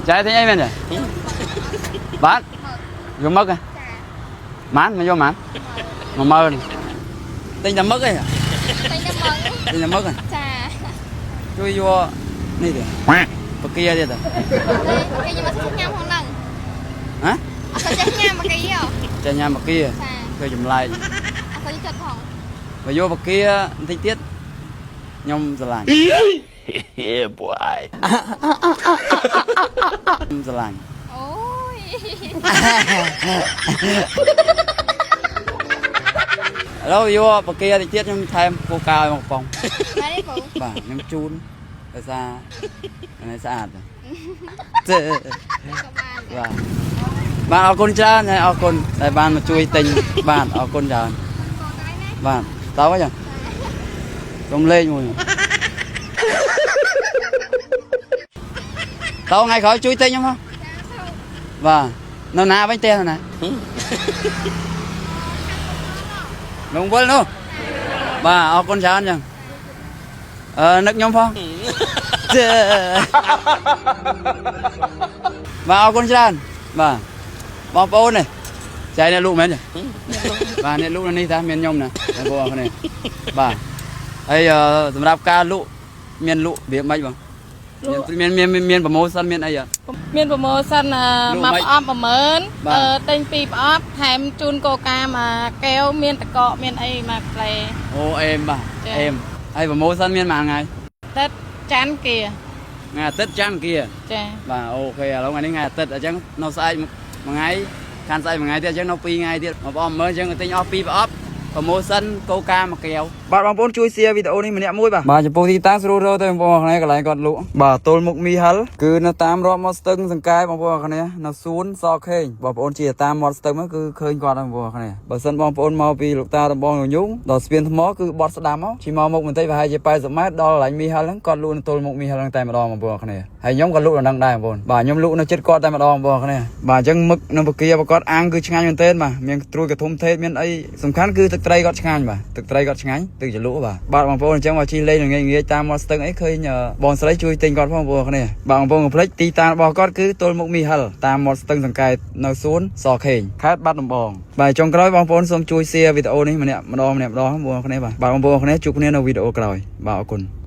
ចែទិញអីមែនទេបាទយកមឹកហ៎ម៉ានមកយកម៉ាន10000ទិញតែមឹកឯង តែញ៉ាំមក ទិញតែមឹកហ៎ ចា ជួយយកនេះទេបកាទៀតហ៎ គេខ្ញុំអត់ចេះញ៉ាំផងហ្នឹង ហ៎ អត់ចេះញ៉ាំមកគេហ៎ ចេះញ៉ាំបកា ចា ធ្វើចម្លែក អត់ចេះចិត្តផង បើយកបកាបន្តិចទៀតខ្ញុំស្រឡាញ់ Yeah, boy. ខ្ញុំស្រឡាញ់ អូយ ឥឡូវយកបកាតិចទៀតខ្ញុំថែមកូកាឲ្យមកកំប៉ុង មែនទេពូ បាទខ្ញុំជូនដោយសារអានេះស្អាតទេ ក៏បាន បាទបាទអរគុណច្រើនហើយអរគុណដែលបានមកជួយទិញបាទអរគុណច្រើន កូនដែរណា បាទតើវិញសុំលេខមួយតើថ្ងៃក្រោយជួយទិញខ្ញុំហ៎ ចាទៅ បាទនៅណាវិញផ្ទះនៅណានងវិលនោះបាទអរគុណច្រើនចឹងអឺនឹកខ្ញុំផងជេបាទអរគុណច្រើនបាទបងប្អូននេះចៃអ្នកលក់មែនទេបាទអ្នកលក់នៅនេះតាមានខ្ញុំណាបងប្អូនអរគុណនេះបាទហើយអឺសម្រាប់ការលក់មានលក់របៀបម៉េចបងមានមានមានមាន promotion មានអីអត់ មាន promotion អឺ លក់ម៉េច មួយប្រអប់10000 បាទ អឺទិញពីរប្រអប់ថែមជូនកូកាមួយកែវមានតកកមានអីមកផ្លែ អូអេមបាទ ចា អេមហើយ promotion មានប៉ុន្មានថ្ងៃ ទឹកច័ន្ទគា ថ្ងៃអាទិត្យច័ន្ទអង្គារ ចា បាទ OK ឥឡូវថ្ងៃនេះថ្ងៃអាទិត្យអញ្ចឹងនៅស្អែកមួយថ្ងៃខានស្អែកមួយថ្ងៃទៀតអញ្ចឹងនៅ2ថ្ងៃទៀតមកបងមើលអញ្ចឹងទិញអស់2ប្រអប់ promotion កូកាមួយកែវបាទបងប្អូនជួយ share វីដេអូនេះម្នាក់មួយបាទបាទចំពោះទីតាំងស្រួលរកទៅបងប្អូនគ្នាកន្លែងគាត់លក់បាទទល់មុខមីហិលគឺនៅតាមរាប់មាត់ស្ទឹងសង្កែបងប្អូនគ្នានៅសួនសខេងបងប្អូនជាតាមមាត់ស្ទឹងមកគឺឃើញគាត់ហើយបងប្អូនគ្នាបើសិនបងប្អូនមកពីលោកតាដំបងញញងដល់ស្ពានថ្មគឺបត់ស្ដាំមកជិះមកមុខបន្តិចប្រហែលជា80ម៉ែត្រដល់កន្លែងមីហិលហ្នឹងគាត់លក់នៅទល់មុខមីហិលហ្នឹងតែម្ដងបងប្អូនគ្នាហើយខ្ញុំក៏លក់នៅហ្នឹងដែរបងប្អូនបាទខ្ញុំលក់នៅចិត្តគាត់តែម្ដងបងប្អូនគ្នាបាទអញ្ចឹងមឹកនៅពគាប្រកបអាំងគឺឆ្ងាញ់មែនទែនបាទមានត្រួយកធុំថេតមានអីសំខាន់គឺទឹកត្រីគាត់ឆ្ងាញ់បាទទឹកត្រីគាត់ឆ្ងាញ់ទឹកជ្រលក់បាទបាទបងប្អូនអញ្ចឹងមកជិះលេងងាយងាយតាមមាត់ស្ទឹងអីឃើញបងស្រីជួយទិញគាត់ផងបងប្អូនគ្នាបាទបងប្អូនកុំភ្លេចទីតាំងរបស់គាត់គឺទល់មុខមីហិលតាមមាត់ស្ទឹងសង្កែនៅសួនសខេងខេត្តបាត់ដំបងបាទចុងក្រោយបងប្អូនសូមជួយ share វីដេអូនេះម្នាក់ម្ដងម្នាក់ម្ដងបងប្អូនគ្នាបាទបាទបងប្អូនគ្នាជួបគ្នានៅវីដេអូក្រោយបាទអរគុណ។